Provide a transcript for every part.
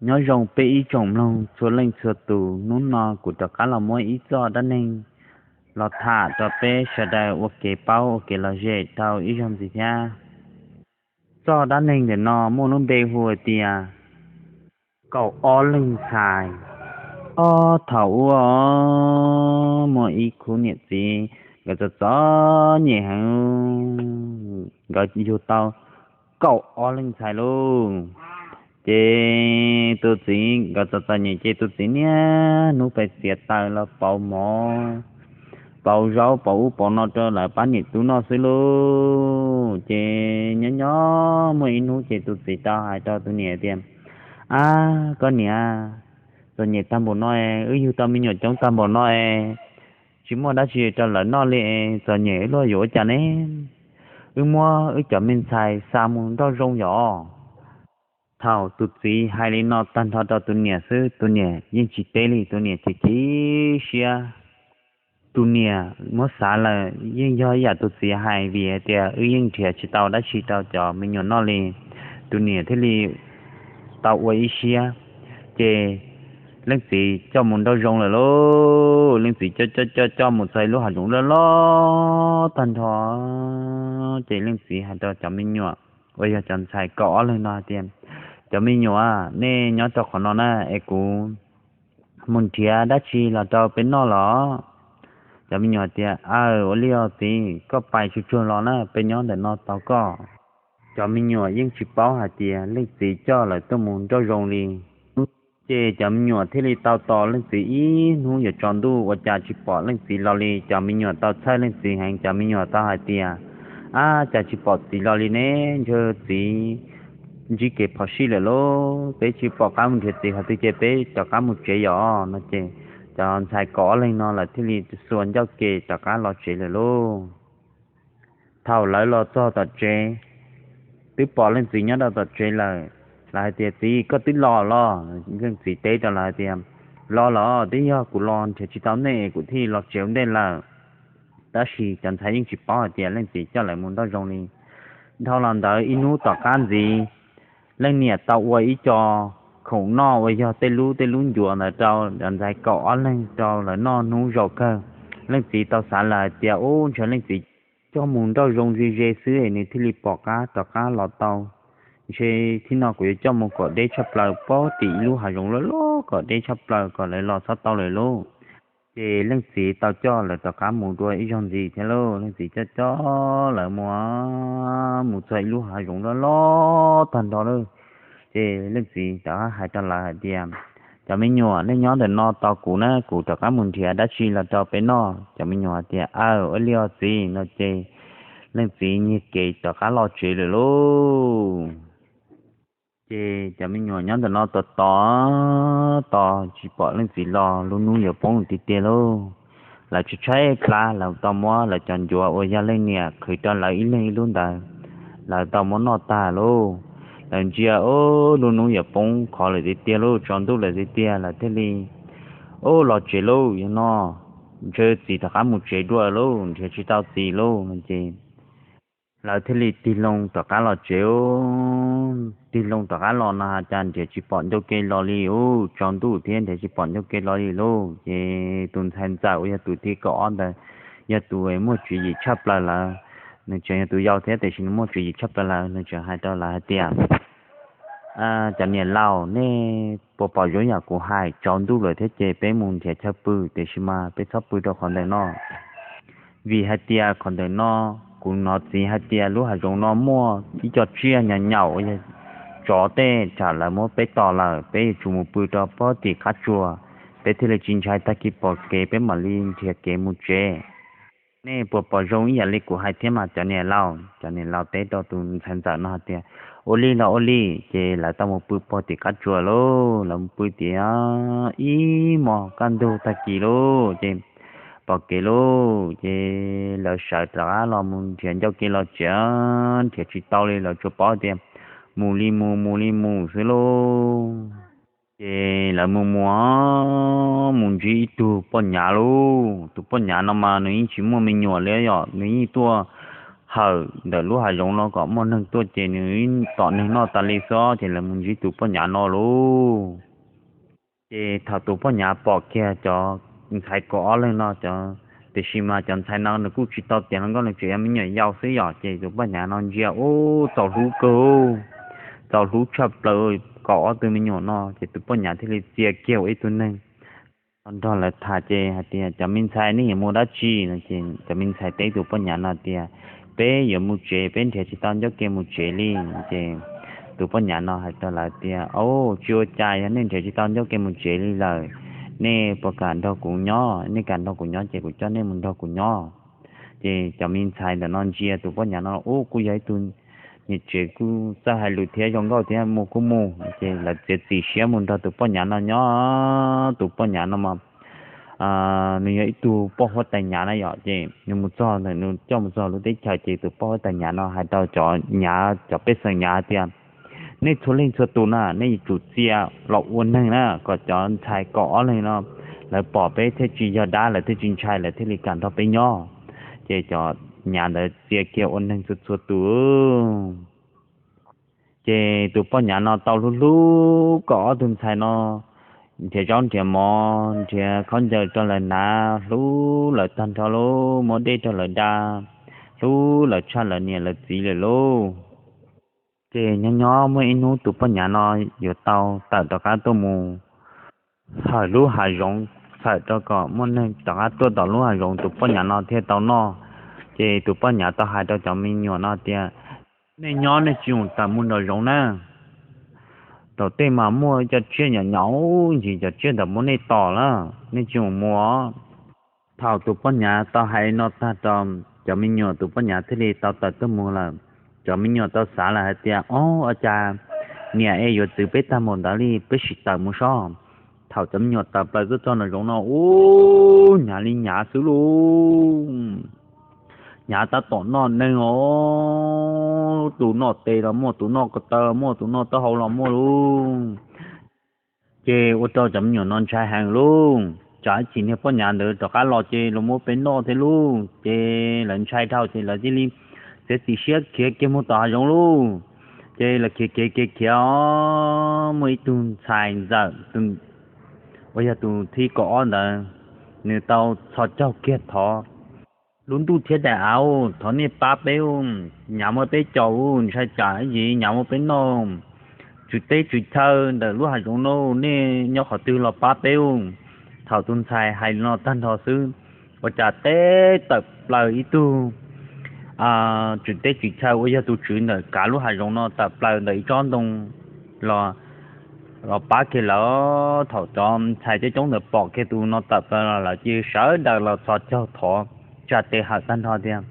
Nyob zoo peb ib tsoom mloog txhua leej txhua tus, hnub no kuv rov qab los muab ib txoj dab neeg los tham rau peb sawv daws ua kev paub ua kev lom zem rau ib zaug ntxiv thiab. Txoj dab neeg ntawm no muaj lub npe hu tias kaum ob leeg ntxhais. Ob thaum ub muaj ib khub niam txiv, nkawd txom txom nyem heev, nkawd yug tau kaum ob leeg ntxhais lauj. Ces tus txiv, nkawd txom txom nyem ces tus txiv niaj hnub pes txiav taws los pauv mov, pauv zaub, pauv ub pauv no rau lawv pab niam tub noj xwb lauj. Ces nyob nyob muaj ib hnub ces tus txiv tau hais rau tus niam tias, Ab, koj niam, txom nyem tag npaum no, wb yug tau me nyuam coob tag npaum no, tsis muaj dab tsi rau lawv noj li, txom nyem wb luag yuav ua cas ne? Wb muab wb cov me ntxhais xa mus nroj zoo yom. Thaum tus txiv hais li no tag nrho rau tus niam xwb, tus niam yeej tsis teb li, tus niam chim chim siab. Tus niam muab xav lawm yeej yog ib yam tus txiv hais, vim hais tias wb yeej nrhiav tsis tau dab tsi rau cov me nyuam noj li. Tus niam thiaj li tau ua ib siab, ces leej txiv coj mus nroj zoo lawm lauj. Leej txiv coj coj coj coj mus txog ib lub hav zoov loj loj tag nrho, ces leej txiv hais rau cov me nyuam uas yog cov ntxhais kaum ob leeg no hais tias, Cov me nyuam, nej nyob rau qhov no na, es kuv mus nrhiav dab tsi los rau peb noj los? Cov me nyuam tias, Aw, ua li os txiv, koj pais tsuag tsuag los na, peb nyob ntawm no tos koj. Cov me nyuam yeej tsis paub hais tias leej txiv coj lawv tuaj mus nroj zoo li. Ces cov me nyuam thiaj li tau tos leej txiv ib hnub yuav tsaus ntuj ua cas tsis pom leej txiv los li. Cov me nyuam tau txhawj leej txiv heev, cov me nyuam tau hais tias, Ab, cas tsis pom txiv los li ne? Ntshe txiv ntsib kev phom sij lawm lauj, peb tsis pom qab mus nrhiav txiv qhov twg ces peb rov qab mus tsev yom. No ces cov ntxhais kaum ob leeg no lawv thiaj li xuas ncauj ke rov qab los tsev lawm lauj. Thaum lawv los txog tom tsev, twb pom leej txiv nyob rau tom tsev lawm, lawv hais tias, Txiv, koj twb los los? Leej txiv teb rau lawv hais tias, Los los, twb yog kuv los nrhiav tsis tau nej kuv thiaj los tsev ua ntej lawm. Tab sis cov ntxhais yeej tsis paub hais tias leej txiv coj lawv mus nroj zoo li. Dhau los ntawd ib hnub tom qab ntxiv, leej niam tau ua ib co khoom noj uas yog tej lub tej lub ncuav ntawd rau cov ntxhais kaum ob leeg rau lawv noj hnub zaus kawg. Leej txiv tau xav lawm hais tias, Ub, ntshe leej txiv coj mus nroj zoo ze ze xwb es nws thiaj li pom qab rov qab los tau. Ntshe thib no kuv yuav coj mus kom deb tshaj plaws pem tim ib lub hav zoov loj loj kom deb tshaj plaws kom lawv los txhob tau lawm lauj. Ces leej txiv tau coj lawv rov qab mus dua ib zaug ntxiv thiab lauj. Leej txiv coj coj lawv mus, mus txog ib lub hav zoov loj loj tag nrho lawm. Ces leej txiv rov qab hais rau lawv hais tias, Cov me nyuam, nej nyob ntawm no tos kuv na, kuv rov qab mus nrhiav dab tsi los rau peb noj. Cov me nyuam hais tias, Aw, ua li os txiv. No ces leej txiv nyiag kev rov qab los tsev lawm lauj. Ces cov me nyuam nyob ntawm no tos tos tos tsis pom leej txiv los, lub hnub yuav poob tiag tiag lauj. Lawv tshaib tshaib plab, lawv tau muab lawv cov ncuav uas yog leej niam qhwv rau lawv ib leeg ib lub ntawd, lawv tau muab noj tag lauj. Lawv ntsia, Ub, lub hnub yuav poob qho lawm tiag tiag lauj, tsaus ntuj lawm tiag tiag. Lawv thiaj li, Ub, los tsev lauj, yog no ntshe txiv rov qab mus tsev dua lauj, nrhiav tsis tau txiv lauj. No ces lawv thiaj li tig loo rov qab los tsev. Tig loo rov qab los no cas nrhiav tsis pom ncauj ke los li, ub, tsaus ntuj thiab nrhiav tsis pom ncauj ke los li lauj. Ces tus ntxhais ntxawm uas yog tus thib kaum ob ntawd yog tus muaj tswv yim tshaj plaws lawm. Nws tseem yog tus yau thiab tiam sis nws muaj tswv yim tshaj plaws lawm, nws tseem hais rau lawv hais tias, Cov niam laus, nej puas pom zoo yam kuv hais, tsaus ntuj lawm thiab ces peb mus nrhiav chaw pw, tiam sis mas peb txhob pw rau qhov ntawm no, vim hais tias qhov ntawm no kuv hnov txiv hais tias lub hav zoov no muaj ib co tsiaj nyaum nyaum uas yog tsov tej, tsam lawv muab peb tom lawm, peb yuav tsum mus pw rau pem tim qab tsuas, peb thiaj li tsis ntshai, tag kis pom kev peb mam li nrhiav kev mus tsev. Nej puas pom zoo ib yam li kuv hais thiab mas cov niam laus? Cov niam laus teb rau tus ntxhais ntxawm no hais tias, Ua li los ua li. Ces lawv tau mus pw pem tim qab tsuas lauj. Lawv mus pw tias ib hmos kaj ntug tag kis lauj, ces pom kev lauj, ces lawv sawv rov qab los mus nrhiav ncauj ke los tsev, nrhiav tsis tau li, lawv tsuas paub tias mus li mus, mus li mus xwb lauj. Ces lawv mus mus mus ntsib ib tug poj nyav lauj. Tus poj nyav no mas nws yeej tsis muaj me nyuam li yom, nws yeej tuaj hawm ntawm lub hav zoov no kom muaj neeg tuaj ces nws tom neeg noj tas li xwb ces lawv mus ntsib tus poj nyav no lauj. Ces thaum tus poj nyav pom kiag cov ntxhais kaum ob leeg no, tiam sis mas cov ntxhais no nws kuj tsis tau tiav hluas nkauj, nws tseem yog me nyuam yaus xwb yom, ces tus poj nyav no ntsia ub txaus hlub kawg, txaus hlub tshaj plaws kaum ob tug me nyuam no, ces tus poj nyav thiaj li txia kiag ua ib tug neeg los nrog lawv tham ces hais tias, Cov me ntxhais, nej yuav mus dab tsi? no ces cov me ntxhais teb tus poj nyav no tias, Peb yuav mus tsev, peb nrhiav tsis tau ncauj ke mus tsev li. Ces tus poj nyav no hais rau lawv tias, Au, tsis ua cas, yog nej nrhiav tsis tau ncauj ke mus tsev li lawm, nej puas kam nrog kuv nyob? Nej kam nrog kuv nyob ces kuv coj nej mus nrog kuv nyob. Ces cov me ntxhais ntawm no ntsia tus poj nyav no ub kuj yog ib tug niam tsev kuj txawj hais lus thiab zoo nkauj thiab, mus kuj mus, ces lawv txiav txim siab mus nrog tus poj nyav no nyob. Tus poj nyav no mas nws yog ib tug poj huab tais nyav na yom, ces nws mus txog ntawm, nws coj mus txog lub teb chaws ces tus poj huab tais nyav no hais rau cov nyav, cov pej xeem nyav tias, Nej txhua leej txhua tus na, nej yuav tsum txia los ua neeg na, kom cov ntxhais kaum ob leeg no lawv pom peb thiaj tsis yog dab, lawv thiaj tsis ntshai, lawv thiaj li kam nrog peb nyob. Ces cov nyav ntawd txia kiag ua neeg txhua txhua tus. Ces tus poj nyav no tau hlub hlub kom ob tug ntxhais no, nrhiav zaub nrhiav mov, nrhiav khaub ncaws rau lawv hnav, hlub lawv tag nrho lauj, muab dej rau lawv da, hlub lawv tshaj lawv niam lawv txiv lawm lauj. Ces nyob nyob muaj ib hnub tus poj nyav no yuav tau tawm rov qab tuaj mus hawm lub hav zoov, txhawm rau kom muaj neeg rov qab tuaj tom lub hav zoov tus poj nyav no thiaj tau noj. Ces tus poj nyav tau hais rau cov me nyuam no tias, Nej nyob nej tsis mus tawm mus nraum zoov na, thaum tej mas muaj cov tsiaj nyom nyom ncig cov tsiaj ntawd muab nej tom lawm, nej tsis mus mus os. Thaum tus poj nyav tau hais no tag rau cov me nyuam, tus poj nyav thiaj li tau tawm tuaj mus lawm. Cov me nyuam tau xav lawm hais tias, Ob, ua cas niam es yuav txwv peb tag npaum ntawd li, peb sim tawm mus sob. Thaum cov me nyuam tawm plaws tuaj txog nraum zoov no, ub, hnyav li hnyav xwb lauj. Hnyav tab tom noj neeg os, tus noj tes los muaj, tus noj ko taw los muaj, tus noj taub hau los muaj lauj. Ces ua rau cov me nyuam no ntshai heev lauj, tsam ib chim niag poj nyav ntawd rov qab los ces los muab peb noj thiab lauj. Ces lawv ntshai dhau ces lawv thiaj li txiav txim siab khiav kiag mus tom hav zoov lauj. Ces lawv khiav khiav khiav khiav os, muaj ib tug ntxhais ntxawm uas yog tus thib kaum ob ntawd, nws tau txhos caug kiag thov, Lub ntuj thiab daim av, thov nej pab peb, nyav muab peb caum, ntshai tsam ib chim nyav muab peb noj. Tswv teb tswv chaw ntawm lub hav zoov no, nej nyob qhov twg los pab peb. Thaum tus ntxhais hais li no tag nrho xwb, ua cas teb tawm plaws ib tug tswv teb tswv chaw uas yog tus tswv ntawm kav lub hav zoov no tawm plaws ntawm ib tsob ntoo los los pab kiag lawm. Thaum cov ntxhais coob coob ntawd pom kiag tus no tawm plaws los lawv cia sawv daws los txhos caug thov, tsa tes hawm tag nrho tias,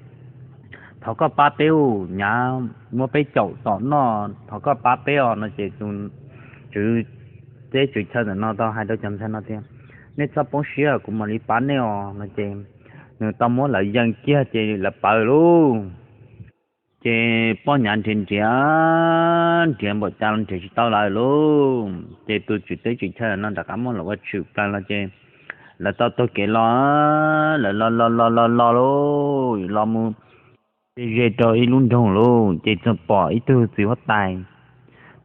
Thov koj pab peb, nyav muab peb caum tom noj, thov koj pab peb os. No ces tus tswv teb tswv chaw ntawm no tau hais rau cov ntxhais no tias, Nej txhob poob siab, kuv mam li pab nej os. No ces nws tau muab lawv yees kiag ces lawv pawv lauj. Ces poj nyav nrhiav nrhiav, nrhiav npaum cas los nrhiav tsis tau lawv lauj. Ces tus tswv teb tswv chaw no rov qab muab lawv ua tshwm plaws los ces lawv tau taug kev los, lawv los los los los los lauj, los mus ze ze rau ib lub nroog lauj, ces txawm pom ib tug txiv huab tais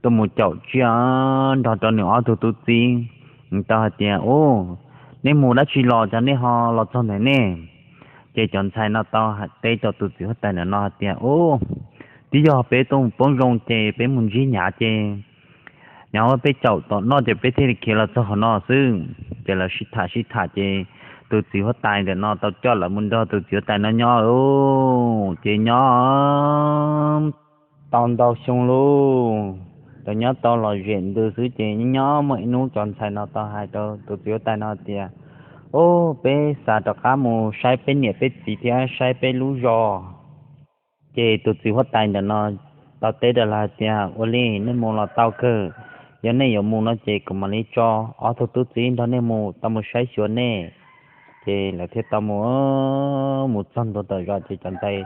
tuaj mus caum tsiaj nrog rau nws ob tug tub txib. Nws tau hais tias, Ub, nej mus dab tsi los cas nej ho los txog ntawm nej? Ces cov ntxhais no tau teb rau tus txiv huab tais ntawm no hais tias, Ub, twb yog peb tuaj mus poob zoo ces peb mus ntsib nyav ces nyav muab peb caum tom noj ces peb thiaj li khiav los txog qhov no xwb. Ces lawv sib tham sib tham ces tus txiv huab tais ntawm no tau coj lawv mus nrog tus txiv huab tais no nyob lauj. Ces nyob tau ntau xyoo lauj, lawv nyob tau lom zem ntws xwb ces nyob muaj ib hnub cov ntxhais no tau hais rau tus txiv huab tais no tias, Ub, peb xav rov qab mus saib peb niam peb txiv thiab saib peb lub zos. Ces tus txiv huab tais ntawm no tau teb rau lawv hais tias, Ua li, nej mus los tau kawg. Yog nej yuav mus no ces kuv mam li tso ob tug tub txib nrog nej mus, tau mus saib xyuas nej. Ces lawv thiaj tau mus, mus txog ntua tom zos ces cov ntxhais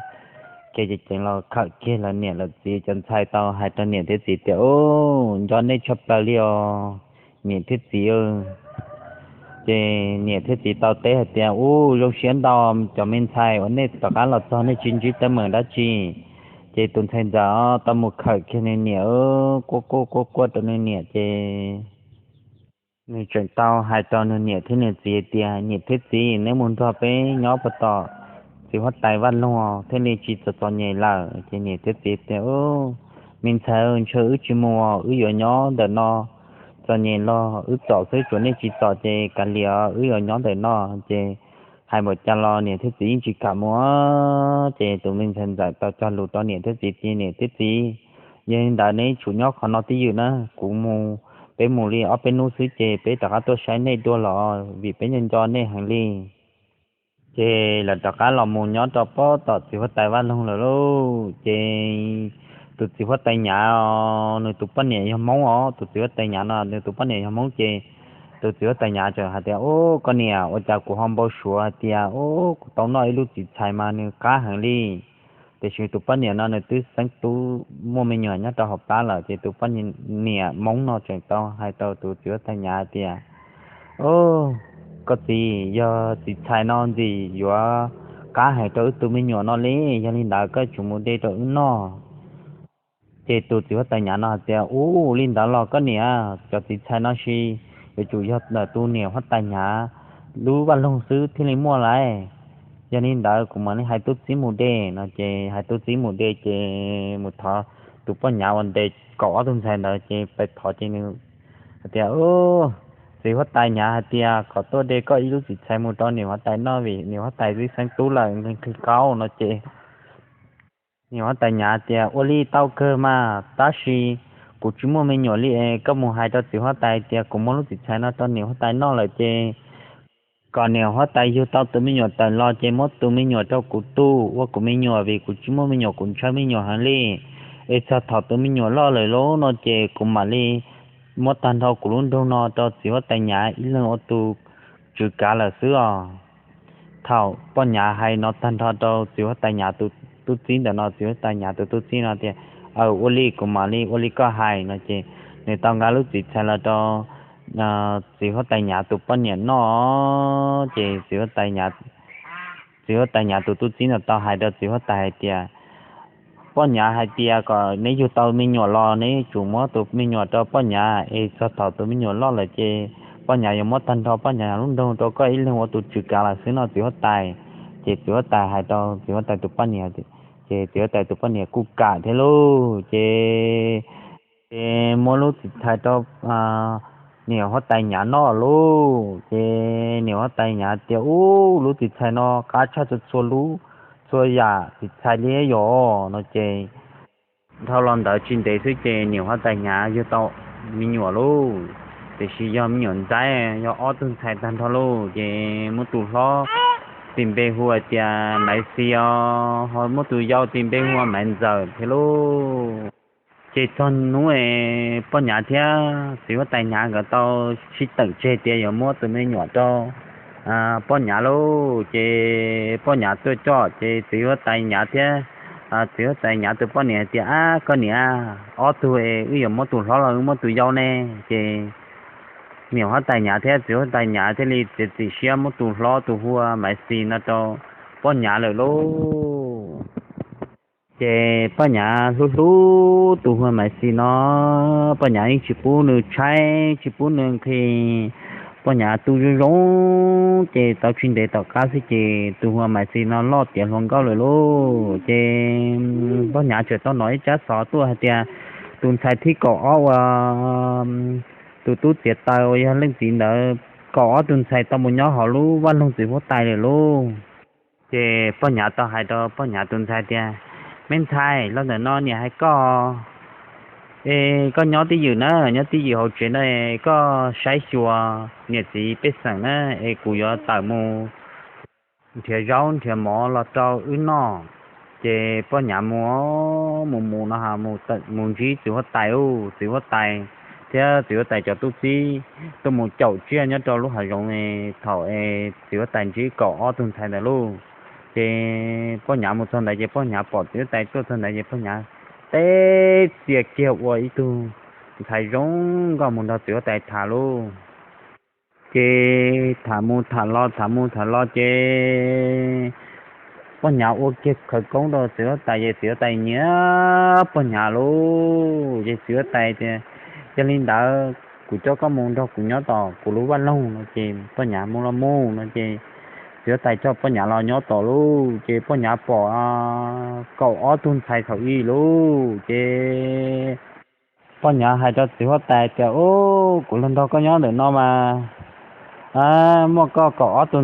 kiag ces ceev los khawm kiag lawv niam lawv txiv. Cov ntxhais tau hais rau niam thiab txiv tias, Ub, nco nej tshaj plaws li os niam thiab txiv. Ces niam thiab txiv tau teb hais tias, Ub, zoo siab ntau cov me ntxhais uas nej rov qab los txog nej tsis ntsib teeb meem dab tsi. Ces tus ntxhais ntxawm tau mus khawm kiag nws niam quaj quaj quaj quaj rau nws niam ces nws tseem tau hais rau nws niam thiab nws txiv tias, Niam thiab txiv, neb mus nrog peb nyob puag tom txiv huab tais Vaj Loog thiaj li tsis txom txom nyem lawm. Ces niam thiab txiv tias, Me ntxhais, ntshe wb tsis mus, wb yuav nyob ntawm no txom nyem los wb txom xwb, tsuas nej tsis txom ces kav liam, wb yuav nyob ntawm no. Ces hais npaum cas los niam thiab txiv yeej tsis kam mus. Ces tus me ntxhais ntxawm tau cog lus rau niam thiab txiv tias, Niam thiab txiv, yog li ntawd neb tsum nyob qhov no twj ywm na, kuv mus, peb mus li ob peb hnub xwb ces peb rov qab tuaj saib nej dua los vim peb nco nco nej heev li. Ces lawv rov qab los mus nyob rau pob tom txiv huab tais Vaj Loog lawm lauj. Ces tus txiv huab tais Nyav, nws tus poj niam yog Hmoob os, tus txiv huab tais Nyav no nws tus poj niam yog Hmoob ces tus txiv huab tais Nyav txawm hais tias, Ub, koj niam, ua cas kuv ho npau suav hais tias, ub, kuv tau noj ib lub txiv txhais mas nws qab heev li. Tiam sis tus poj niam no nws twb xeeb tub muaj me nyuam nyob rau hauv plab lawm. Ces tus poj niam Hmoob no tseem tau hais rau tus txiv huab tais Nyav tias, Koj txiv, yog txiv txhais no ntxim yuav qab heev rau wb tus me nyuam no li, yog li ntawd koj tsum mus de rau wb noj. Ces tus txiv huab tais Nyav no hais tias, Ub, li ntawd los koj niam, cov txiv txhais no sis yuav tsum yog ntawm tus niam huab tais Nyav lub Vaj Loog xwb thiaj li muaj lawm. Yog li ntawd kuv mam li hais tub txib mus de no. Ces hais tub txib mus de ces mus thov tus poj Nyav uas ntes kaum ob tug ntxhais ntawd ces pais thov ces nws hais tias, Txiv huab tais Nyav hais tias kom tuaj de koj ib lub txiv txhais mus rau niam huab tais noj vim niam huab tais twb xeeb tub lawm, nqhis qaub no ces niam huab tais Nyav tias, Ua li tau kawg mas, tab sis kuv tsis muaj me nyuam li es koj mus hais rau txiv huab tais tias kuv muab lub txiv txhais no rau niam huab tais noj lawm ces kom niam huab tais yug tau tus me nyuam tawm los ces muab tus me nyuam rau kuv tu ua kuv me nyuam, vim kuv tsis muaj me nyuam kuv ntshaw me nyuam heev li. Es txog thaum tus me nyuam loj lawm lauj no ces kuv mam li muab tag nrho kuv lub nroog no rau txiv huab tais Nyav ib leeg ua tus tswv kav lawm xwb os. Thaum poj Nyav hais no tag nrho rau txiv huab tais Nyav tus tub txib ntawm no, txiv huab tais Nyav tus tub txib no tias, Aw, ua li kuv mam li ua li koj hais no ces nws tau nqa lub txiv txhais los rau txiv huab tais Nyav tus poj niam noj. Ces txiv huab tais Nyav tus tub txib ntawd tau hais rau txiv huab tais hais tias, Poj Nyav hais tias kom neb yug tau me nyuam los neb tsum muab tus me nyuam rau poj Nyav, es txog thaum tus me nyuam loj lawm ces poj Nyav yuav muab tag nrho poj Nyav lub nroog rau koj ib leeg ua tus tswv kav lawm xwb no txiv huab tais. Ces txiv huab tais hais rau txiv huab tais tus poj niam, ces txiv huab tais tus poj niam kuj kam thiab lauj. Ces ces muab lub txiv txhais rau niam huab tais Nyav noj lauj. Ces niam huab tais Nyav tias, Ub, lub txiv txhais no qab tshaj txhua txhua lub, txhua yam txiv txhais li yom no ces dhau los ntawd tsis ntev xwb ces niam huab tais Nyav yug tau me nyuam lauj. Tiam sis yog me nyuam ntxaib, yog ob tug ntxhais tag nrho lauj. Ces muab tus hlob tis npe hu hais tias Maiv Xis os, ho muab tus yau tis npe hu ua Maiv Ntxawm thiab lauj. Ces txog hnub es poj Nyav thiab txiv huab tais Nyav nkawd tau sib teem tseg tias yuav muab tus me nyuam rau poj Nyav lauj. Ces poj Nyav tuaj coj ces txiv huab tais Nyav thiab txiv huab tais Nyav tus poj niam hais tias, Ab, koj niam, ob tug es wb yuav muab tus hlob los wb muab tus yau ne? Ces niam huab tais Nyav thiab txiv huab tais Nyav thiaj li txiav txim siab muab tus hlob tus hu ua Maiv Xis no rau poj Nyav lawm lauj. Ces poj Nyav hlub hlub tus hu ua Maiv Xis no, poj Nyav yeej tsis pub nws tshaib tsis pub nws nqhis. Poj Nyav tu zoo zoo, ces tau tsis ntev tom qab xwb ces tus hu ua Maiv Xis no loj tiav hluas nkauj lawm lauj. Ces poj Nyav tseem tau hnov ib tsab xov tuaj hais tias tus ntxhais thib kaum ob uas tus tub txiav taws uas yog leej txiv ntawd, kaum ob tug ntxhais tau mus nyob hauv lub vaj loog txiv huab tais lawm lauj. Ces poj Nyav tau hais rau poj Nyav tus ntxhais tias, Me ntxhais, los ntawm no niam hais koj, es koj nyob twj ywm na, nyob twj ywm hauv tsev na, koj saib xyuas niam txiv pej xeem na, es kuv yuav tawm mus nrhiav zaub nrhiav mov los rau wb noj. Ces poj Nyav mus mus mus no mus ntsib txiv huab tais lauj, txiv huab tais thiab txiv huab tais cov tub txib tuaj mus caum tsiaj nyob rau lub hav zoov. Thaum es txiv huab tais ntsib kaum ob tug ntxhais ntawd lauj, ces poj Nyav mus txog ntawd ces poj Nyav pom txiv huab tais tuaj txog ntawd ces poj Nyav teb txias kiag ua ib tug ntxhais zoo nkauj mus nrog txiv huab tais tham lauj. Ces tham mus tham los tham mus tham los ces poj nyav ua kiag khawv koob rau txiv huab tais ces txiv huab tais nyiam poj nyav lauj. Ces txiv huab tais tias, Yog li ntawd kuv coj koj mus nrog kuv nyob tom kuv lub vaj loog no ces poj nyav mus los mus no ces txiv huab tais coj poj nyav los nyob tom lauj. Ces poj nyav pom kaum ob tug ntxhais thaum ub lauj. Ces poj nyav hais rau txiv huab tais tias, Ub, kuv los nrog koj nyob ntawm no mas muaj koj kaum ob tug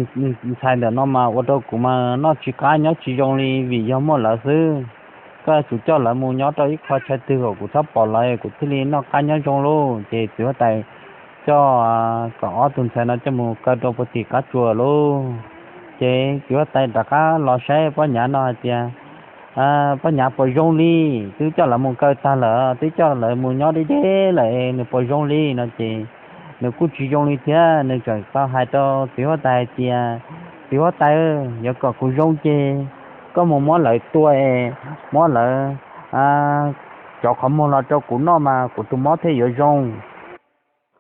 ntxhais ntawm no mas ua rau kuv mas noj tsis qab nyob tsis zoo li vim yog muaj lawv xwb. Koj yuav tsum coj lawv mus nyob rau ib qho chaw twg kom kuv txhob pom lawv kuv thiaj li noj qab nyob zoo lauj. Ces txiv huab tais coj kaum ob tug ntxhais no coj mus kaw rau puag tim qab tsua lauj. Ces txiv huab tais rov qab los saib poj nyav no hais tias, Poj nyav, puas zoo li? Twb coj lawv mus kaw tag lawm, twb coj lawv mus nyob deb deb lawm, nws puas zoo li no ces nws kuj tsis zoo li thiab. Nws tseem tau hais rau txiv huab tais hais tias, Txiv huab tais, yog kom kuv zoo ces koj mus muab lawv tua es muab lawv cov qhov muag los rau kuv noj mas kuv tus mob thiaj yuav zoo.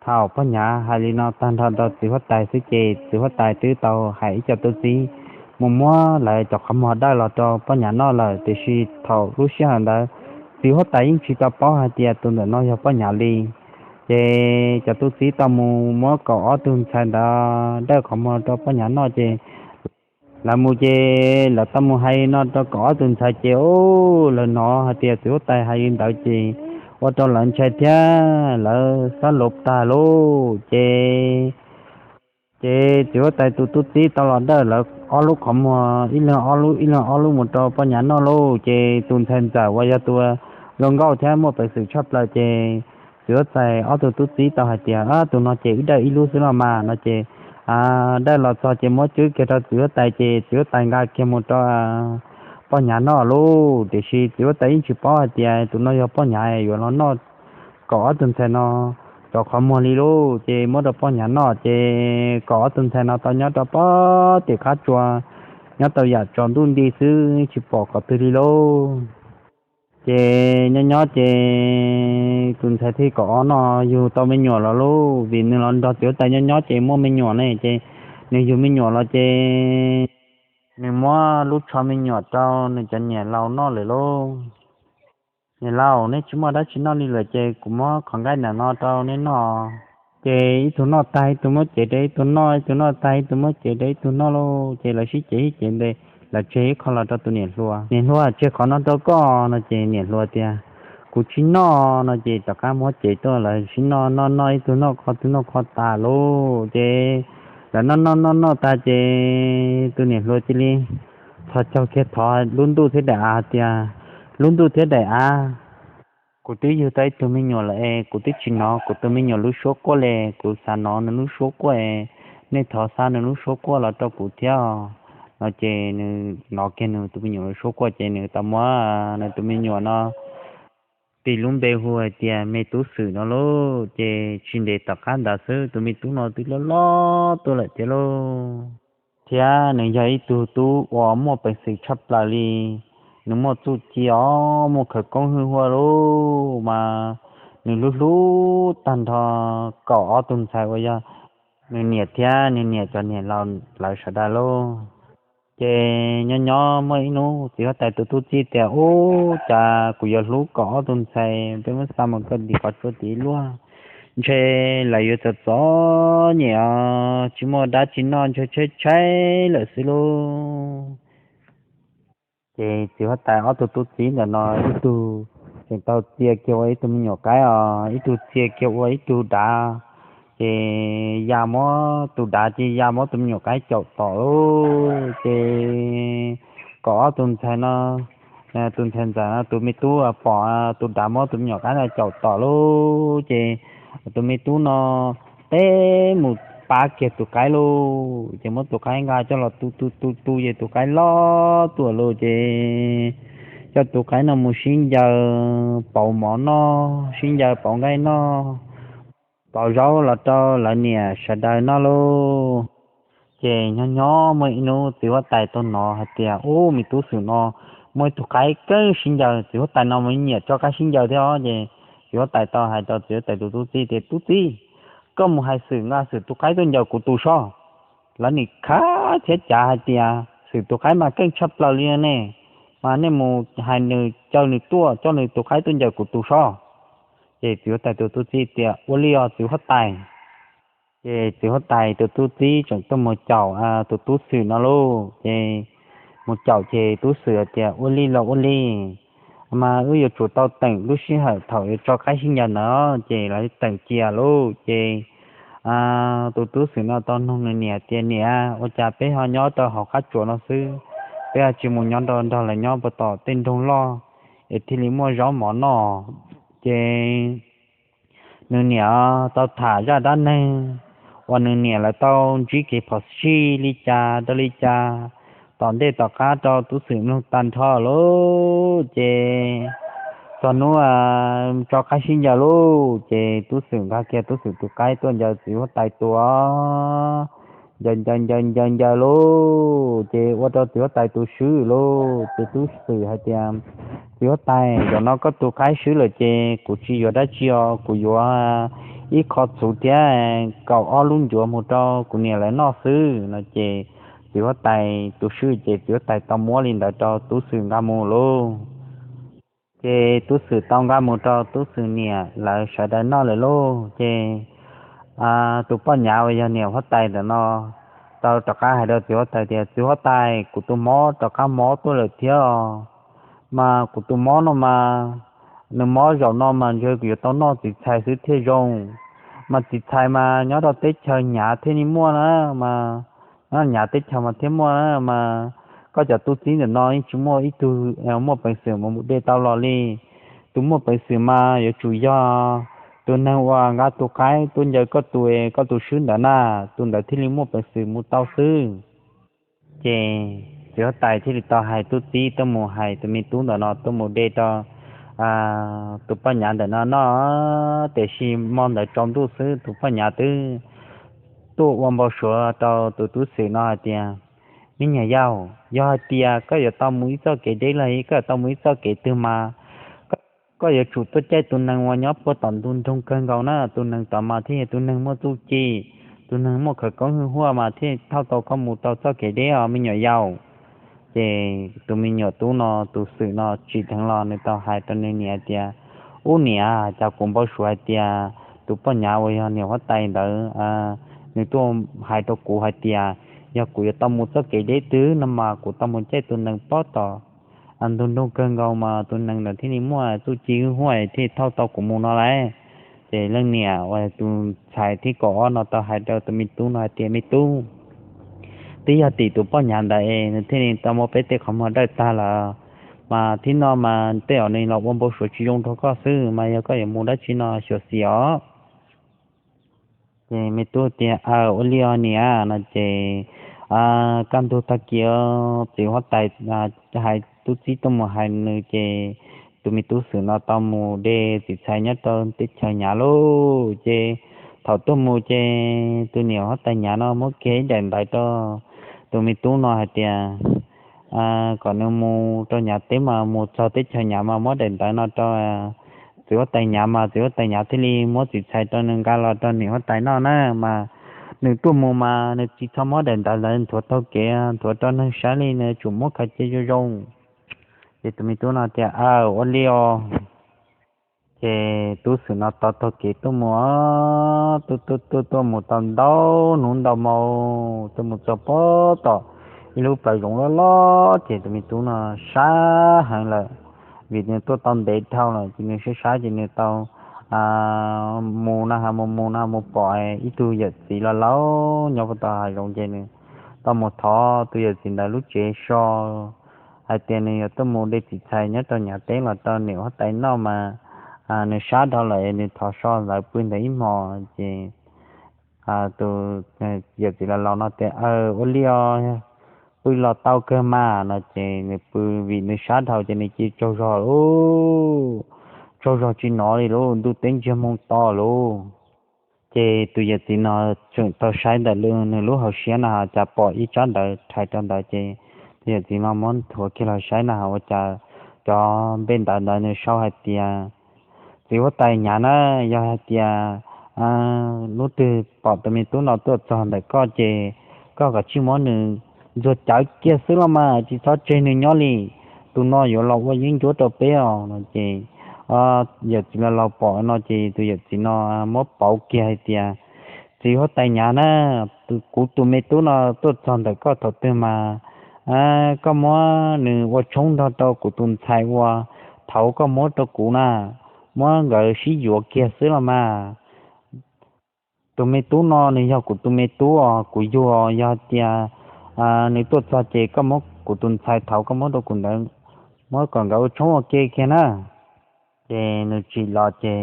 Thaum poj nyav hais li no tag nrho rau txiv huab tais xwb ces txiv huab tais twb tau hais ib co tub txib mus muab lawv cov qhov muag dawj los rau poj nyav noj lawm. Tiam sis thaum lub sij hawm ntawd txiv huab tais yeej tsis tau paub hais tias tus ntawm no yog poj nyav li. Ces cov tub txib tau mus muab kaum ob tug ntxhais ntawd dawj qhov muag rau poj nyav noj ces lawv mus ces lawv tau mus hais no rau kaum ob tug ntxhais ces lawv hnov hais tias txiv huab tais hais li ntawd ces ua rau lawv ntshai thiab lawv xob luv tag lauj. Ces, ces txiv huab tais tus tub txib tau los dawj lawv ob lub qhov muag, ib leeg ob lub ib leeg ob lub mus rau poj nyav noj lauj. Ces tus ntxhais ntxawm uas yog tus zoo nkauj thiab muaj peev xwm tshaj plaws ces txiv huab tais ob tug tub txib tau hais tias, Tus no ces wb dawj ib lub xwb los mas no ces dawj los txog ces muab cwb kiag rau txiv huab tais ces txiv huab tais nqa kiag mus rau poj nyav noj lauj. Tiam sis txiv huab tais yeej tsis paub hais tias tus no yog poj nyav yuav los noj kaum ob tug ntxhais no cov qhov muag li lauj. Ces muab rau poj nyav noj ces kaum ob tug ntxhais no tau nyob rau puag tim qab tsua, nyob tau yam tsaus ntuj nti xwb tsis pom qhov twg li lauj. Ces nyob nyob ces tus ntxhais thib kaum ob no yug tau me nyuam los lauj, vim nws los nrog txiv huab tais nyob nyob ces muaj me nyuam ne ces nws yug me nyuam los ces nws muab lub tsho me nyuam rau nws cov niam laus noj lawm lauj. Niam laus, neb tsis muaj dab tsi noj li lawm ces kuv muab qhov nqaij ntawm no rau neb noj. Ces ib tug noj tag ib tug muab cev rau ib tug noj, ib tug noj tag ib tug muab cev rau ib tug noj lauj. Ces lawv sib cev sib cev ntes, lawv tseg ib qho los rau tus niam hluas. Niam hluas, tseg qhov no rau koj no ces niam hluas tias, Kuv tsis noj no ces rov qab muab cev tuaj, lawv sib noj noj noj, ib tug noj qhov twg noj qhov tas lauj. Ces lawv noj noj noj noj tag ces tus niam hluas cia li txhos caug kiag thov lub ntuj thiab daim av tias, Lub ntuj thiab daim av, kuv twb yug tau ib tug me nyuam lawm es kuv twb tsis hnov kuv tus me nyuam lub suab quaj li, kuv xav hnov nws lub suab quaj es nej thov xa nws lub suab quaj los rau kuv thiab. No ces nws hnov kiag nws tus me nyuam lub suab quaj ces nws tau muab nws tus me nyuam no tis lub npe hu hais tias Me Tub Xwm no lauj. Ces tsis ntev tom qab ntawd xwb tus me tub no twb loj loj tuaj lawm thiab lauj. Thiab nws yog ib tug tub uas muaj peev xwm tshaj plaws li, nws muaj txuj ci os, muaj khawv koob hwj huaj lauj, mas nws hlub hlub tag nrho kaum ob tug ntxhais uas yog nws niam thiab nws niam cov niam laus lawv sawv daws lauj. Ces nyob nyob muaj ib hnub txiv huab tais tus tub txib tias, Ub, cas kuv yuav hlub kaum ob tug ntxhais peb muab xa mus kaw tim qhov tsua tim ib luaj, ntshe lawv yuav txom txom nyem os, tsis muaj dab tsi noj, ntshe tshaib tshaib lawm xwb lauj. Ces txiv huab tais ob tug tub txib ntawm no ib tug tseem tau txia kiag ua ib tug me nyuam qaib os, ib tug txia kiag ua ib tug dav. Ces ya muab tus dav ces ya muab tus me nyuam qaib caum tom lauj. Ces kaum ob tug ntxhais no, tus ntxhais ntxawm no tus me tub pom tus dav muab tus me nyuam qaib no caum tom lauj. Ces tus me tub no teb mus pab kiag tus qaib lauj. Ces muab tus qaib nqa coj los tu tu tu tu ces tus qaib loj tuaj lauj. Ces coj tus qaib no mus sib ncaws pauv mov noj, sib ncaws pauv nqaij noj, pauv zaub los rau lawv niam sawv daws noj lauj. Ces nyob nyob muaj ib hnub txiv huab tais tau hnov hais tias, Ub, me tub xwm no muaj ib tug qaib keeb sib ncaws. Txiv huab tais no mas nyiam tso qaib sib ncaws thiab os. Ces txiv huab tais tau hais rau txiv huab tais tus tub txib tias, Tub txib, koj mus hais Xwm nqa Xwm tus qaib tuaj ncaws kuv tus sob. Lawv nim khav thiab cav hais tias Xwm tus qaib mas keej tshaj plaws li ne, mas nej mus hais nws caw nws tuaj coj nws tus qaib tuaj ncaws kuv tus sob. Ces txiv huab tais tus tub txib tias ua li os txiv huab tais. Ces txiv huab tais tus tub txib tseem tuaj mus caum tus tub Xwm no lauj. Ces mus caum ces tub Xwm hais tias ua li los ua li, mas wb yuav tsum tau teem lub sij hawm thaum yuav tso qaib sib ncaws ntawd ces lawv teem cia lauj. Ces tus tub Xwm no tau nug nws niam tias niam, ua cas peb ho nyob rau hauv qab tsuas no xwb, peb ho tsis mus nyob nrog lawv nyob puag tom tej nroog loj es thiaj li muaj zaub mov noj? Ces nws niam tau tham zaj dab neeg uas nws niam lawv tau ntsib kev phom sij li cas rau li cas tom ntej tom qab rau tub Xwm mloog tag nrho lauj. Ces txog hnub tso qaib sib ncaws lauj, ces tub Xwm nqa kiag tub Xwm tus qaib tuaj ncaws txiv huab tais tus, ncaws ncaws ncaws ncaws ncaws lauj, ces ua rau txiv huab tais tus swb lauj. Ces tub Xwm hais tias txiv huab tais, zaum no koj tus qaib swb lawm ces kuv tsis yuav dab tsi os, kuv yuav ib qho txhuv thiab kaum ob lub ncuav mus rau kuv niam lawv noj xwb no. Ces txiv huab tais tus swb ces txiv huab tais tau muab li ntawd rau tub Xwm nqa mus lauj. Ces tub Xwm tau nqa mus rau tub Xwm niam lawv sawv daws noj lawm lauj. Ces tus poj nyav uas yog niam huab tais ntawm no tau rov qab hais rau txiv huab tais tias txiv huab tais, kuv tus mob rov qab mob tuaj lawm thiab os. Mas kuv tus mob no mas nws mob zaum no mas ntshe kuv yuav tau noj txiv txhais xwb thiaj zoo. Mas txiv txhais mas nyob rau teb chaws Nyav thiaj li muaj na, mas nyob Nyav teb chaws mas thiaj muaj na. Mas koj cov tub txib ntawm no yeej tsis muaj ib tug muaj peev xwm mus de tau los li. Tus muaj peev xwm mas yuav tsum yog tus neeg uas nqa tus qaib tuaj ncaws koj tus, koj tus swb ntawd na, tus ntawd thiaj li muaj peev xwm mus tau xwb. Ces txiv huab tais thiaj li tau hais tub txib tuaj mus hais tus me tub ntawm no tuaj mus de rau tus poj nyav ntawm no noj. Tiam sis hmo ntawd tsaus ntuj xwb tus poj nyav twb tuaj ua npau suav rau tus tub Xwm no hais tias, me nyuam yaus, yog hais tias koj yuav tau mus ib txoj kev deb los koj yuav tau mus ib txoj kev twg mas koj yuav tsum tuaj caij tus nees uas nyob puag tom ntu nroog kawg nkaus na. Tus nees tod mas thiaj yog tus neeg muaj txuj ci, tus neeg muaj khawv koob hwj huaj mas thiaj thauj tau koj mus rau txoj kev deb os me nyuam yaus. Ces tus me nyuam tub no, tus Xwm no tsim dheev los nws tau hais rau nws niam tias, ub niam, cas kuv npau suav hais tias tus poj nyav uas yog niam huab tais ntawd nws tuaj hais rau kuv hais tias yog kuv yuav tau mus txoj kev deb twg no mas kuv tau mus caij tus nees pob tom ntu nroog kawg nkaus mas tus nees ntawd thiaj li muaj txuj ci hwj huaj thiaj thauj tau kuv mus no lauj. Ces leej niam uas tus ntxhais thib kaum ob no tau hais rau tus me tub no hais tias, me tub, twb yog tim tus poj nyav ntawd es nws thiaj li tau muab peb tej qhov muag dawj tag lawm, mas thib no mas tej zaum nws los ua npau suav tsis zoo rau koj xwb, mas yog koj yuav mus dab tsi no xyuam xim os. Ces me tub tias, aw, ua li os niam no ces kaj ntug tag kis txiv huab tais hais tub txib tuaj mus hais nws ces tus me tub Xwm no tau mus de txiv txhais nyob rau teb chaws Nyav lauj. Ces thaum tuaj mus ces tus niam huab tais Nyav no muab kiag ib daim ntawv rau tus me tub no hais tias kom nws mus rau Nyav teb mas mus txog teb chaws Nyav mas muab daim ntawv no rau txiv huab tais Nyav mas txiv huab tais Nyav thiaj li muab txiv txhais rau nws nqa los rau niam huab tais noj na. Mas nws tuaj mus mas nws tsis txhob muab daim ntawv ntawd nthuav taug kev, nthuav rau neeg saib li, nws tsum muab khaws cia zoo zoo. Ces tus me tub no tias, aw, ua li os. Ces tub Xwm no tau taug kev tuaj mus, tuaj tuaj tuaj tuaj mus tau ntau hnub ntau hmo, tuaj mus txog pob tom ib lub plawv zoov loj loj ces tus me tub no sab heev lawm, vim nws tuaj tau ntev dhau lawm ces nws sab sab ces nws tau mus na ha mus mus na mus pom ib tug yawm txiv laus laus nyob puag tom hav zoov ces nws tau mus thov tus yawm txiv ntawd lub tsev so hais tias nws yuav tuaj mus de txiv txhais nyob rau Nyav teb los rau niam huab tais noj mas nws sab dhau lawm nws thov so ntawd pw ntawd ib hmos ces tus yawm txiv laus laus no tias, aw, ua li os, pw los tau kawg mas no ces nws pw, vim nws sab dhau ces nws cia tsaug zog lauj, tsaug zog tsis hnov li lauj, ntuj teb ntsiag moo to lauj. Ces tus yawm txiv no tseem tau saib ntawm nws lub hauv siab no cas pom ib tsab ntawv rhais rau ntawd ces tus yawm txiv no muab nthuav kiag los saib na ua cas cov npe ntawv ntawd nws sau hais tias, txiv huab tais Nyav na, yog hais tias hnub twg pom tus me tub no tuaj txog ntawm koj ces koj kav tsij muab nws ntxuag cawv kiag xwb los mas, tsis txhob tseg nws nyob li. Tus no yuav los ua yeeb ncuab rau peb os no ces yawm txiv laus laus pom no ces tus yawm txiv no muab pauv kiag hais tias, Txiv huab tais Nyav na, kuv tus me tub no tuaj txog ntawm koj thaum twg mas koj muab nws ua tshoob nrog rau kuv tus ntxhais ua, thaum koj muab rau kuv na, muab nkawd sib yuav kiag xwb los mas. Tus me tub no nws yog kuv tus me tub os, kuv yug os, yog tias nws tuaj txog ces koj muab kuv tus ntxhais thaum koj muab rau kuv ntawd, muab kom nkawd ua tshoob ua ke kiag na. Ces nws tsim los ces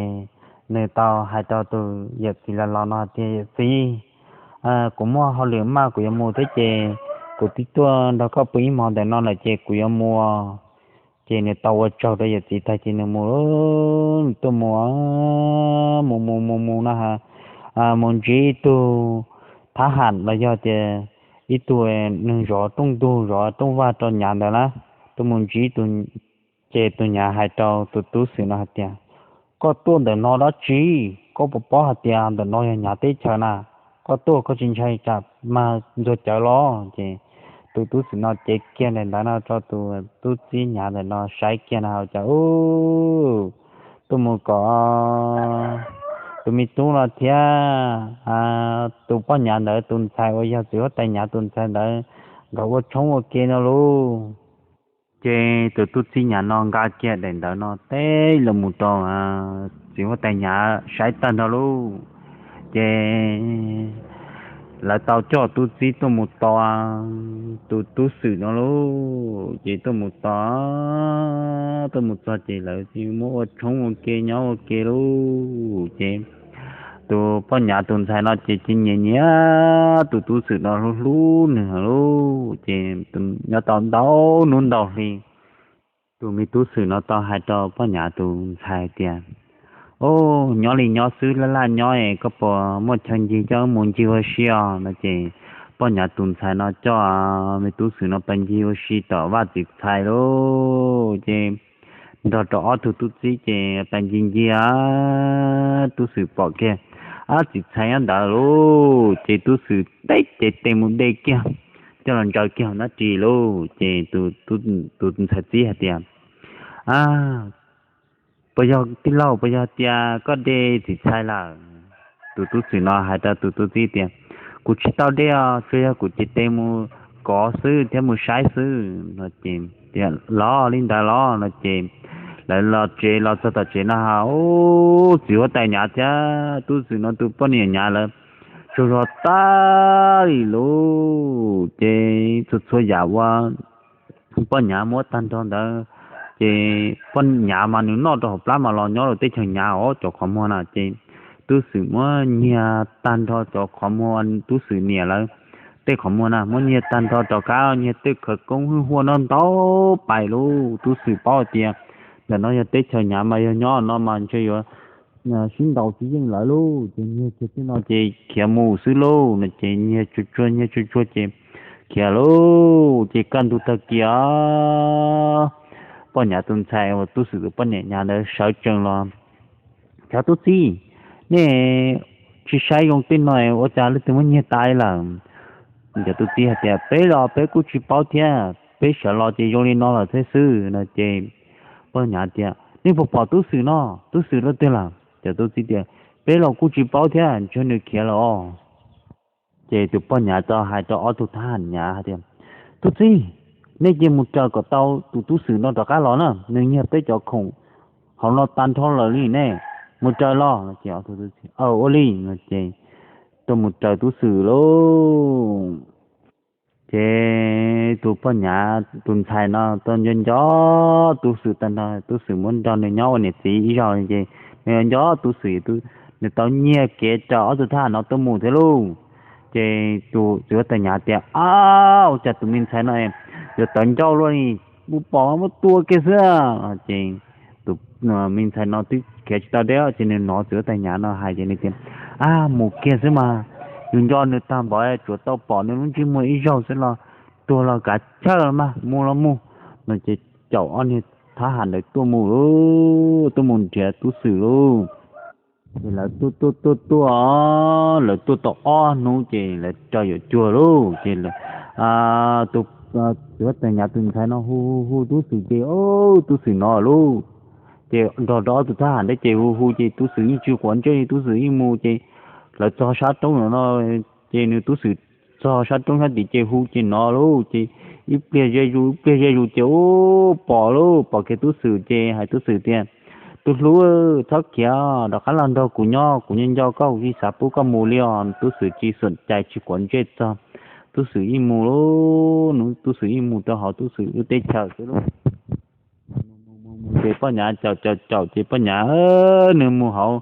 nws tau hais rau tus yawm txiv laus laus no tias, Yawm txiv, kuv muaj hauj lwm maj kuv yuav mus thiab ces kuv twb tuaj nrog koj pw ib hmo ntawm no lawm ces kuv yuav mus. Ces nws tau ua tsaug rau yawm txiv tag ces nws mus, nws tuaj mus, mus mus mus mus no, mus ntsib ib tug thab ham los yog tias ib tug neeg zov rooj ntug zov rooj vag rau Nyav ntawd na, tuaj mus ntsib tus, ces tus Nyav hais rau tus tub Xwm no hais tias, Koj tuaj ntawm no dab tsi? Koj puas paub hais tias ntawm no yog Nyav teb chaws na? Koj tuaj koj tsis ntshai tsam mag ntxuag cawv los? Ces tus tub Xwm no cev kiag daim ntawv no rau tus tub txib Nyav ntawm no saib kiag no hais tias, Ub, tuaj mus kom tus me tub no thiab tus poj Nyav ntawd tus ntxhais uas yog txiv huab tais Nyav tus ntxhais ntawd nkawd ua tshoob ua ke no lauj. Ces tus tub txib Nyav no nqa kiag daim ntawv no teb los mus rau txiv huab tais Nyav saib tag nrho lauj. Ces lawv tau coj tub txib tuaj mus tos tus tub Xwm no lauj. Ces tuaj mus tos, tuaj mus txog ces lawv muab ua tshoob ua ke nyob ua ke lauj. Ces tus poj Nyav tus ntxhais no ces cia nyiam nyiam tus tub Xwm no hlub hlub nws lauj. Ces nyob tau ntau hnub ntau hli, tus me tub Xwm no tau hais rau poj Nyav tus ntxhais tias, Au, nyob li nyob xwb laj laj nyob es koj puas muaj chaw ncig coj wb mus ncig ua si os? No ces poj Nyav tus ntxhais no coj me tub Xwm no pais ncig ua si tom vaj txiv txhais lauj. Ces nrog rau ob tug tub txib ces pais ncig ncig, tub Xwm pom kiag ob txiv txhais nyob ntawd lauj. Ces tub Xwm teb cev tes mus de kiag, coj los ntsaws kiag hauv nab ris lauj. Ces tus ntxhais txib hais tias, Puas yog tij laug, puas yog tias koj de txiv txhais lawm? Tus tub Xwm no hais rau tus tub txib tias, Kuv tsis tau de os, tsuas yog kuv cev tes mus kov xwb thiab mus saib xwb. No ces, Los li ntawd los? No ces lawv los tsev, los txog tom tsev no ha, ub, txiv huab tais Nyav thiab tub Xwm no tus poj niam Nyav lawv tsaug zog tag li lauj. Ces txhua txhua yam uas poj Nyav muab tag nrho ntawd, ces poj Nyav mas nws noj rau hauv plab mas los nyob rau teb chaws Nyav os cov qhov muag na. Ces tub Xwm muab nyiag tag nrho cov qhov muag, tub Xwm niam lawv tej qhov muag na, muab nyiag tag nrho rov qab, nyiag tej khawv koob hwj huaj no ntau pais lauj. Tub Xwm paub hais tias ntawm no yog teb chaws Nyav mas yog nyob no mas ntshe yuav sib ntaus tsis yeej lawv lauj. Ces nyiag kiag tej no ces khiav mus xwb lauj. No ces nyiag tsuag tsuag, nyiag tsuag tsuag ces khiav lauj. Ces kaj ntug tag kis poj Nyav tus ntxhais uas tub Xwm tus poj niam Nyav ntawd sawv tsees los, Cov tub txib, nej tsis saib zoo tej no ua cas leej twg muab nyiag tas lawm? Cov tub txib hais tias, Peb los peb kuj tsis paub thiab, peb sawv los ces zoo li no lawm thiab xwb. No ces poj Nyav tias, Nej puas pom tub Xwm no? Tub Xwm leej twg lawm? Cov tub txib tias, Peb los kuj tsis paub thiab, ntshe nws khiav lawm os. Ces tus poj Nyav tau hais rau ob tug thab ham Nyav hais tias, Tub txib, nej cia mus raws kom tau tus tub Xwm no rov qab los na, nws nyiag peb cov khoom hauv no tag nrho lawm li ne, mus raws los. No ces, Ua li. No ces tuaj mus raws tub Xwm lauj. Ces tus poj Nyav tus ntxhais no tau nco nco tub Xwm tag nrho, tub Xwm muab nrog nws nyob ua niam txiv ib zaug ces nws nco tub Xwm, nws tau nyiag kev raws ob tug thab ham no tuaj mus thiab lauj. Ces tus txiv huab tais Nyav tias, Ab, ua cas tus me ntxhais no yuav tawv ncauj luaj li, mus pom muab tua kiag xwb. Ces tus me ntxhais no twb khiav tsis tau deb ces nws hnov txiv huab tais Nyav no hais ces nws tias, Ab, mus kiag xwb mas, yus nco nws tag npaum tsuas tau pom nws lub ntsej muag ib zaug xwb los tuag los kav chawj los mas, mus los mus. No ces caum ob niag thab ham ntawd tuaj mus lauj, tuaj mus nrhiav tub Xwm lauj. Ces lawv tuaj tuaj tuaj tuaj, lawv tuaj tau ob hnub ces lawv raws yuav cuag lauj. Ces tus txiv huab tais Nyav tus ntxhais no hu hu hu tub Xwm ces, o, tub Xwm no lauj. Ces nrog rau ob tug thab ham ntawd ces hu hu ces tub Xwm yeej tsis quav ntsej li, tub Xwm yeej mus ces lawv txog sab roob no, ces nws tub Xwm txog sab roob sab tid ces hu ces no lauj. Ces ib pliag ze zus ib pliag ze zus ces, u, pom lauj, pom kiag tub Xwm ces hais tub Xwm tias, tus hlub, txhob khiav, rov qab los nrog kuv nyob, kuv nyob nco koj, kuv tsis xav pub koj mus li os. Tub Xwm tsis xum cai tsis quav ntsej txog, tub Xwm yeej mus lauj. Nws tub Xwm yeej mus rau hauv tub Xwm lub teb chaws xwb lauj. Ces poj Nyav caum caum caum ces poj Nyav nws mus hauv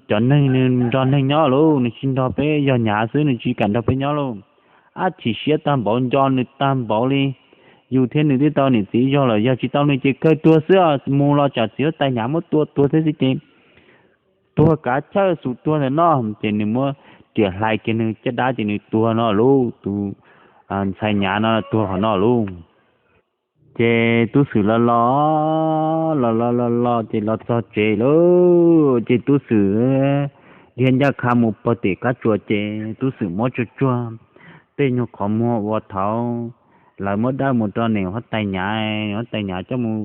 cov neeg, nws nrog neeg nyob lauj, nws tsis nrog peb yog Nyav xwb, nws tsis kam nrog peb nyob lauj. Ab, chim siab tag npaum, nco nws tag npaum li. Yus thiab nws twb tau niam txiv zog lawm, yog tsis tau nws ces kawg tuag xwb os, mus los tsam txiv huab tais Nyav muab tua tuag thiab xwb ces tuag kav chawj xus tuag ntawm no. Ces nws muab riam hlais kiag nws caj dab ces nws tuag no lauj, tus ntxhais Nyav no tuag qhov no lauj. Ces tub Xwm los los los los los los ces los txog tsev lauj, ces tub Xwm dhia ncaj qha mus pog tim qab tsuas ces tub Xwm muab tsuag tsuag tej nyuag qhov muag uas thaud lawv muab dawb mus rau niam huab tais Nyav, huab tais Nyav coj mus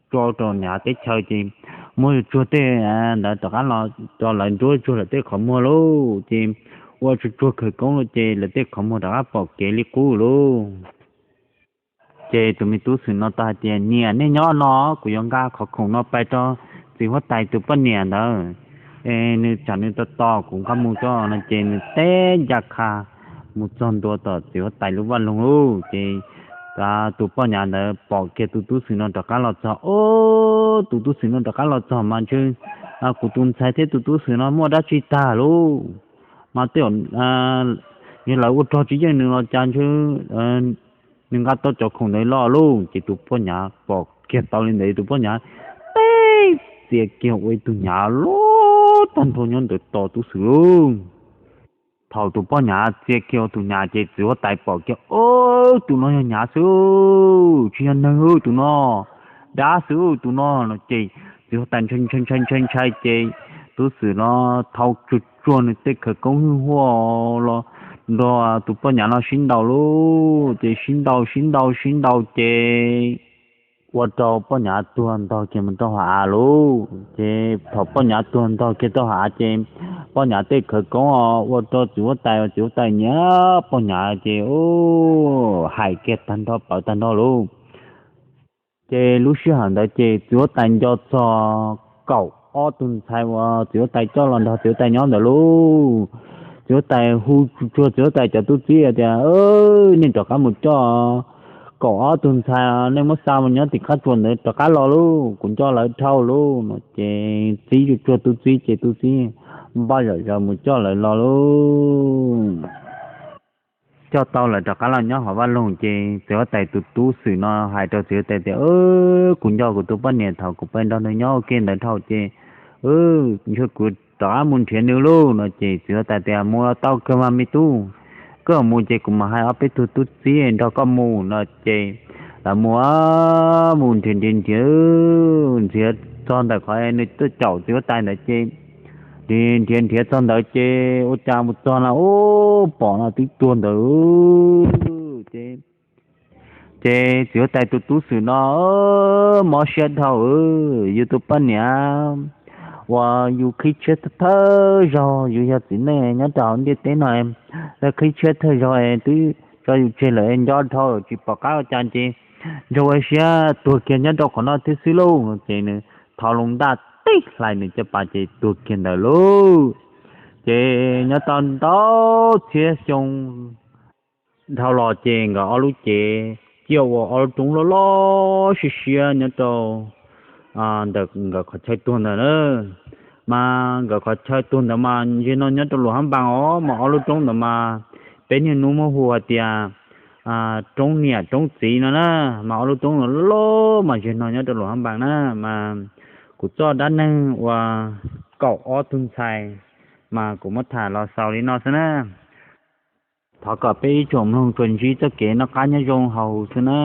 tso rau Nyav teb chaws ces muab tsuag tsuag tej ntawd rov qab los rau lawv nruab tsuag lawv tej qhov muag lauj, ces ua tsuag tsuag khawv koob lauj ces lawv tej qhov muag rov qab pom kev li qub lauj. Ces tus me tub Xwm no tau hais tias, niam, nej nyob no, kuv yuav nqa qhov khoom no pais rau txiv huab tais tus poj niam ntawd, es nws tsam nws tos tos kuv nqa mus tso no ces nws teb ncaj qha mus txog ntua tom txiv huab tais lub vaj loog lauj. Ces tus poj Nyav ntawd pom kiag tus tub Xwm no rov qab los txog, o, tus tub Xwm no rov qab los txog mas ntshe kuv tus ntxhais thiab tus tub Xwm no muaj dab tsi tag lauj, mas tej zaum yog lawv ua rog tsis yeej nws los cas ntshe nws nqa tau cov khoom ntawd los lauj. Ces tus poj Nyav pom kiag tau li ntawd tus poj Nyav teb txia kiag ua ib tug Nyav loj tag nrho nyob ntawd tos tub Xwm lauj. Thaum tus poj Nyav txia kiag ua tus Nyav ces txiv huab tais pom kiag, o, tus no yog Nyav xwb, tsis yog neeg tus no, dab xwb tus no no ces txiv huab tais ntshai ntshai ntshai ntshai ntshai ces tub Xwm no thau tsuag tsuag nws tej khawv koob hwj huaj los nrog tus poj Nyav no sib ntaus lauj. Ces sib ntaus sib ntaus sib ntaus ces ua rau poj Nyav tuag ntog kiag mus rau hauv av lauj. Ces thaum poj Nyav tuag ntog kiag rau hauv av ces poj Nyav tej khawv koob ua rau txiv huab tais, txiv huab tais nyiam poj Nyav ces hais kiag tag nrho pawv tag nrho lauj. Ces lub sij hawm ntawd ces txiv huab tais nco txog kaum ob tug ntxhais uas txiv huab tais coj los nrog txiv huab tais nyob ntawd lauj. Txiv huab tais hu tsuag tsuag txiv huab tais cov tub txib tias, nej rov qab mus coj kaum ob tug ntxhais, nej muab xa mus nyob tim qab tsuas ntawd rov qab los lauj, kuv nco lawv dhau lauj no ces txib tsuag tsuag tub txib ces tub txib npaj zom zaws mus coj lawv los lauj. Coj tau lawv rov qab los nyob hauv vaj loog ces txiv huab tais tus tub Xwm no hais rau txiv huab tais tias, kuv nco kuv tus poj niam thaum kuv pais nrog nws nyob ua ke ntawd dhau ces ntshe kuv rov qab mus nrhiav nws lauj no ces txiv huab tais tias, mus los tau kawg mas me tub, koj mus ces kuv mam hais ob peb tug tub txib nrog koj mus no ces lawv mus mus nrhiav nrhiav nrhiav, nrhiav txog ntawm qhov nws tuaj caum txiv huab tais ntawd ces nrhiav nrhiav nrhiav txog ntawd ces ua cas mus txog no ub pom no twb tuag ntawd ces ces txiv huab tais tus tub Xwm no mob siab dhau, yus tus poj niam uas yus qhib tshiab thawj zaug, yus yog txiv neej nyob rau hauv ntiaj teb no, qhib tshiab thawj zaug twb tso yus tseg lawm, nco dhau tsis pom qab ua cas ces ntshe ua siab tuag kiag nyob rau qhov no thiab xwb lauj no ces nws thau loo ntaj tib hlais nws caj pas ces tuag kiag ntawd lauj. Ces nyob tau ntau txhiab xyoo dhau los ces nkawd ob lub cev ciaj ua ob lub roob loj loj siab siab nyob rau ntawm nkawd qhov chaw tuag ntawd na. Mas nkawd qhov chaw tuag ntawd mas ntshe no nyob rau Luam Hab Npas os, mas ob lub roob ntawd mas peb niaj hnub muab hu hais tias roob niam roob txiv no na. Mas ob lub roob loj loj mas ntshe no nyob rau Luam Hab Npas na. Mas kuv txoj dab neeg uas kaum ob tug ntxhais mas kuv muab tham los xaus li no xwb na. Thov kom peb ib tsoom mloog tsuas ntsib txoj kev noj qab nyob zoo hauv xwb na.